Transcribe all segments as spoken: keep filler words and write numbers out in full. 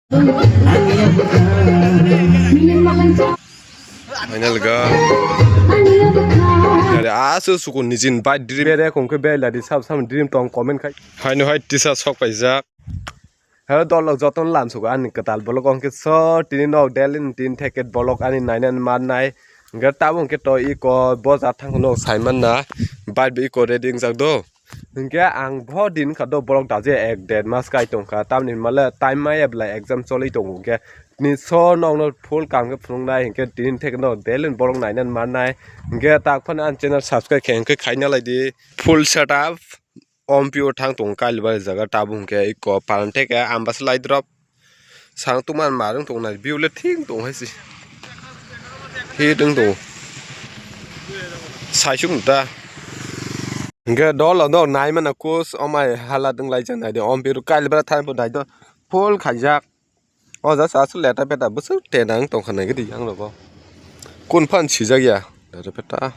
Final ga. Yare asu sukun nijin bai dream. Bere kongke bela di sab sam dream tong comment khai. Haino hai tisa sok paijak. Hello dolok jotono lamsugo ani kwtal vlog ongke so tini nog daily tin theket vlog ani nainani mannai. Hingke tabuk hingke to iko bojar thangkhe nog saimanna. Bike bo iko ready wngjak do. Hingke ang bo din kha do borok daje ek der mas kai tongkha tamni hwnmale time maya belai exam choli tongo hingke ni so nokno full kam khe phunuknai hingke tini theke no daily borok nainani mannai hingke tak phano ani channel subscribe khe hingke khaina lai di full setup. Ompio thang tongo kailabari jaga tabuk hingke iko paran theke ambasa lai drop. Sang tongma marwng tongnai view le thik tong hai se. Hit wng tongo. Saisuk ta. Hingke dol no nai mano kus omai hala dwng lai jang nai de. Om biru kailabra thang bo dai do. Full khaijak. O ja sa su leta peta bwswk tenang tong kha nai gidi yang rogo. Kun phan sijak ya. Leta peta.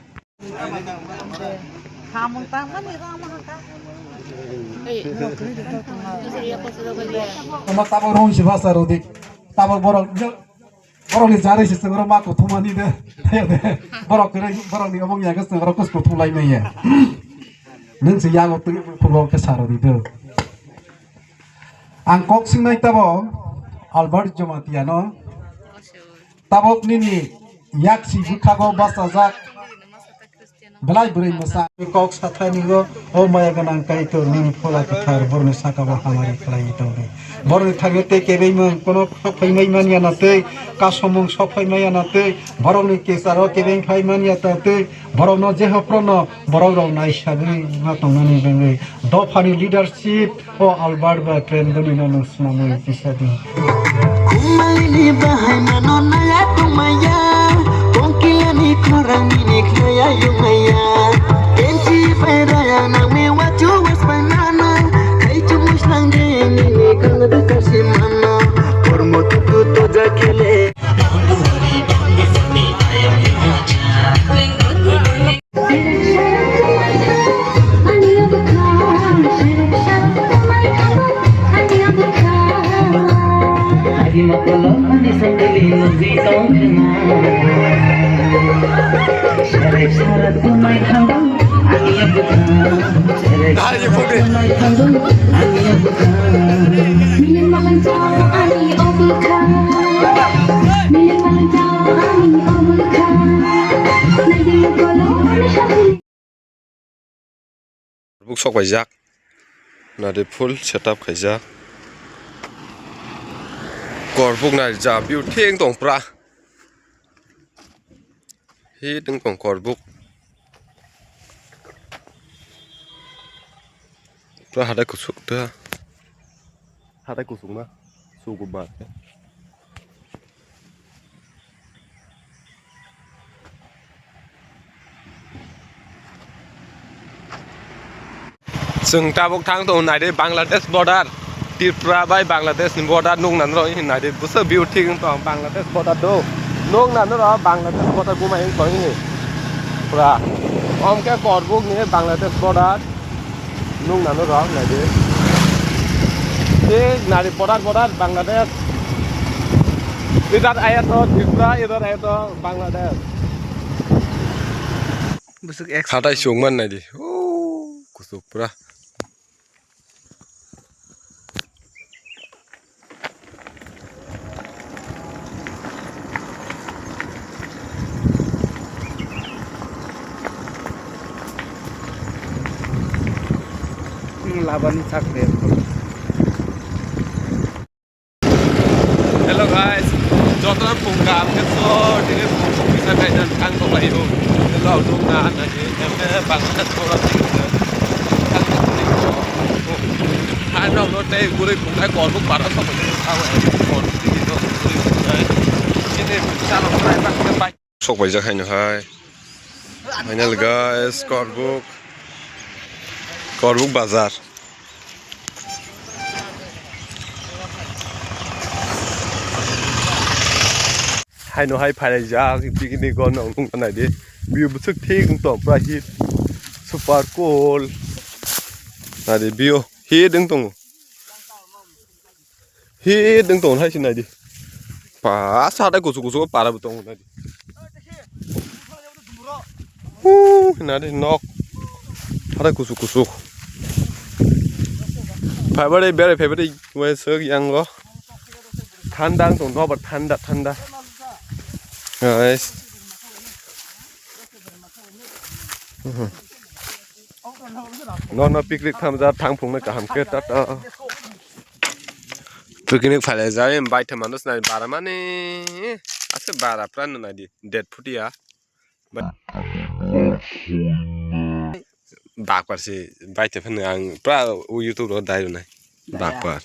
Tamo tabo rong si basa rodi. Tabo borok Borokni jarwi se chwng oro ma kuthumani de. Borok kwrwi, borokni omo wngya khe chwng oro kus kuthum lai manya. Nwng se yago twi phungo khe sa rwdi do. Ang kok singnai tabo Albert Jamatia no. Tabok nini yak si bwkhago bachajak. Belai bwrwi mwsa kok sathai ningo, o maya gwnang Kaitor nini phola kwthar borokni saka o hamari khlaiwi tongdi. Borokni thangwi tei kebeimung kono sok phaimai manya na tei, kasomung sok phaimaya na tei, borokni kesaro kebeng phai manya ta tei, borokno jehophrono borokrok naisagwi ma tongnani bagwi dophani leadership O Albert ba train boni no nung swnamwi kisa di. Kumaini bahai mano naya tongmaya, kongkilani khorang nini khnaya yungmaya. Kenchi bai raya nangmi wachu waspai mano, kaichu muslang de nini kangadu kasi mano. Kormo tutu toja khele. Buk sok paijak. Nadi full setup khaijak. Korbuk nai ja view theng tong pra. Hi teng tong korbuk. Pra hadai kusuk ta. Hatai kusukma, sukuba. Chwng tabuk thang tongo naidi Bangladesh border, Tripura bai Bangladesh ni border nukna norok naidi bwswk view thik wng tong Bangladesh border do nukna norok Bangladesh border gumai wng tong pura omkhe korbuk ni Bangladesh border. Nung nano rok naidi. Te nari border border Bangladesh. Idhar aya to Tripura, idhar aya to Bangladesh. Busuk ek. Hatai sungman naidi. Oh, kusuk pura. Labani chak de. Hello guys, jotono phung kaham khe so tini phung kisa kaisa thang tong laio. Hello, nung na naidi. Emne bangsa sora tini. Hai nok no tei guri phung kai korbuk para sok. Korbuk tini no guri phung kai. Tini sa no kai bak ke bai. Sok paijak haino hai. Final guys, Korbuk. Korbuk bazar. Haino hai phaijak, picnic o nong nung nai di. View bwswk thik wng tong pura hit. Super cool. Nai di view hit wng tongo. Hi deng tong hai sinai di. Pa sa dai kusu kusu para bu tong nai di. Huh, nadi nok. Ada kusuk kusuk. February, bere February, wes yang lo. Thanda ang tong, no, but thanda, thanda. Guys. No, no, picnic tham ja, thang phung na kaham ke, tata. Picnic phale ja, em bai tham manus na bara mani. Ase bara pran na di, dead phutia. Bakpar si bai te phano ang pra o YouTube ro dai rwnai. Bakpar.